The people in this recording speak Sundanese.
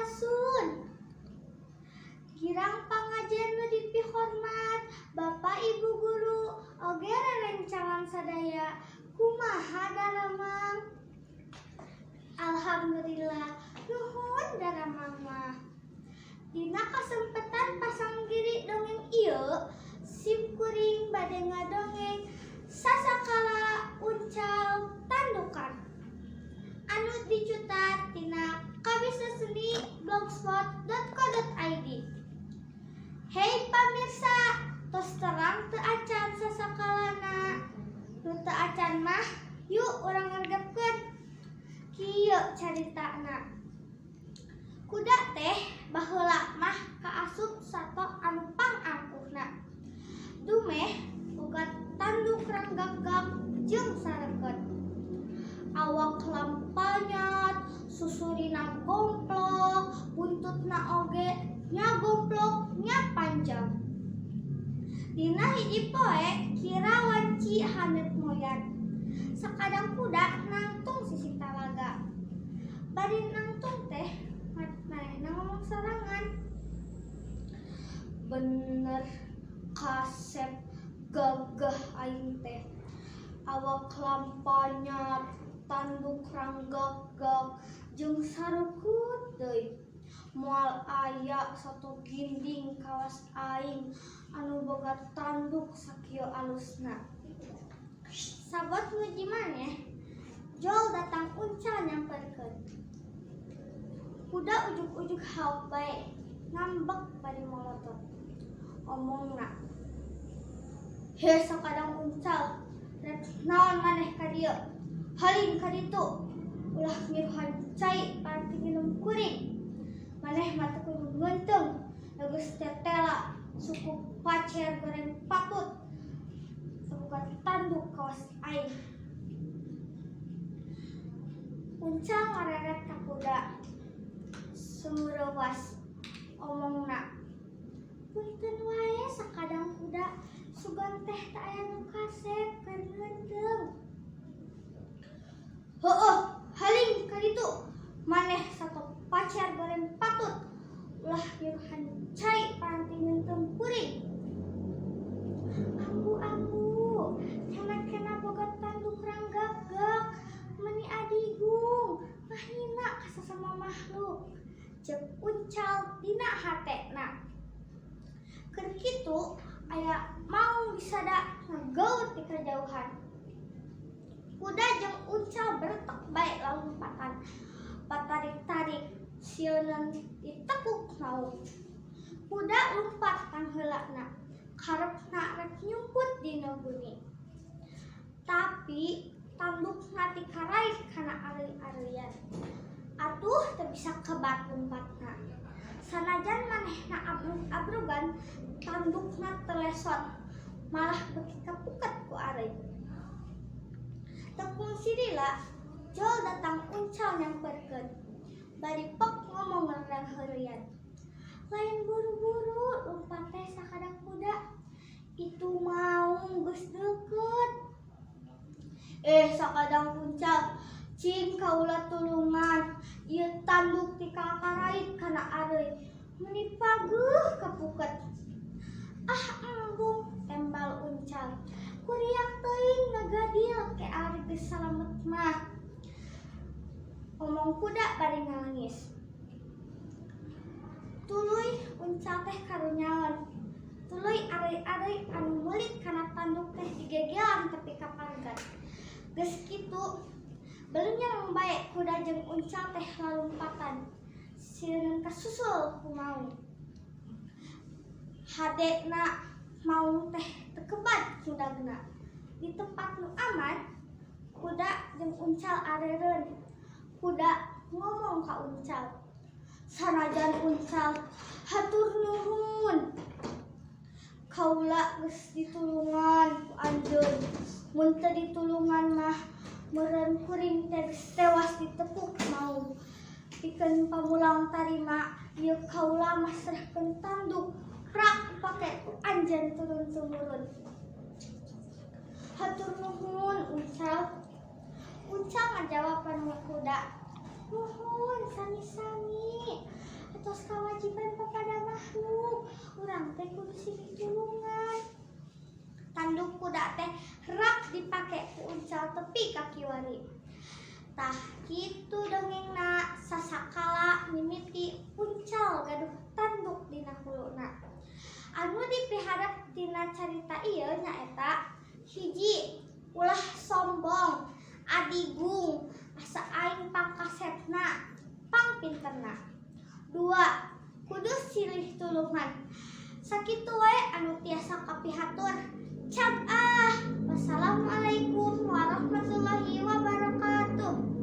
Sampurasun. Girang pangajen nu dipihormat Bapak Ibu guru oge rerencangan sadaya, kumaha daramang? Alhamdulillah, nuhun daramang mah. Dina kasempetan pasanggiri dongeng ieu, sim kuring bade ngadongeng Sasakala Uncal Tandukan anu dicutat tina kabisaseni blogspot.co.id. Hei pamirsa, tos terang teu acan sasakalana? Nu teu acan mah yuk urang ngregepkeun. Kieu caritana. Kuda teh baheula mah kaasup sato anu pangangkuhna. Dumeh boga tanduk ranggak-gak jeung sarekeut. Awak lampanyat, susurina gomplok, buntutna oge nya gomplok nya panjang. Dina hiji poe kira wanci haneut moyan. Sakadang kuda nangtung sisih talaga. Bari nangtung teh manehna ngomong sorangan. "Bener kasep gagah aing teh. Awak lampanyat, tanduk ranggak-gak jeung sarekeut deui. Moal aya sato ginding kawas aing anu boga tanduk sakieu alusna." Sabot muji maneh, jol datang uncal nyamperkeun. Kuda ujug-ujug haok bae, ngambek bari molotot. Omongna, "He sakadang uncal, rek naon maneh ka dieu? Haling ka ditu, ulah ngiruhan cai paranti nginum kuring. Maneh mah teu kudu ngeunteung, geus tetela suku pacer goreng patut. Teu boga tanduk kawas aing." Uncal ngareret ka kuda. Sumureuwas omongna, "Punten wae sakadang kuda, sugan teh teu aya nu kasep keur ngeunteung." "Heueuh, haling ka ditu. Maneh sato pacer goreng patut. Ulah ngiruhan cai paranti ngeunteung kuring. Ambu-ambu, keneh-keneh boga tanduk ranggak-gak, meuni adigung, ngahina ka sasama makhluk," ceuk uncal dina hatena. Keur kitu aya maung disada ngagaut ti kajauhan. Kuda jeung uncal beretek bae lalumpatan. Patarik-tarik sieuneun ditekuk maung. Kuda lumpat pangheulana, karepna rek nyumput dina guni. Tapi tandukna tikarait kana areuy-areuyan. Atuh teu bisa kebat lumpatna. Sanajan manehna abrug-abrugan, tandukna teu lesot, malah beuki kapuket ku areuy. Teu kungsi lila, jol datang uncal nyamperkeun. Bari pek ngomong ngerang heureuyan. "Lain buru-buru lumpat teh sakadang kuda. Itu maung geus deukeut." "Eh sakadang uncal, cing kaula tulungan. Ieu tanduk tikakarait kana areuy. Meuni pageuh kapuket." "Ah embung," tembal uncal. "Kuriak teuing ngagadil ke ari geus salamet mah," omong kuda bari ngalengis. Tuluy uncal teh karunyaeun. Tuluy areuy-areuy anu meulit kana tanduk teh digegelan tepi ka paregat. Geus kitu belenyeng bae kuda jeung uncal teh lalumpatan. Sieuneun kasusul ku maung. Hadena maung teh teu kebat nyudagna. Di tempat nu aman, kuda jeung uncal areureun. Kuda ngomong ka uncal, "Sanajan uncal, hatur nuhun. Kaula geus ditulungan ku anjeun. Mun teu ditulungan mah meureun kuring teh geus tewas ditekuk maung. Pikeun pamulang tarima ieu kaula masrahkeun tanduk rak dipake ku anjeun turun tumurun." "Hatur nuhun, uncal." Uncal ngajawab panunggu kuda. "Nuhun sami-sami. Tos kawajiban kepada makhluk, urang teh kudu silih tulungan. Tanduk kuda teh rak dipake ku Uncal tepi ka kiwari. Tah, kitu dongengna. Sasakala mimiti Uncal gaduh tanduk dina huluna. Anu dipiharep tina carita ieu nyaeta: hiji, ulah sombong, adigung, asa aing pangkasepna, pangpinterna. Dua, kudu silih tulungan. Sakitu wae anu tiasa kapihatur. Cag ah. Wassalamualaikum warahmatullahi wabarakatuh.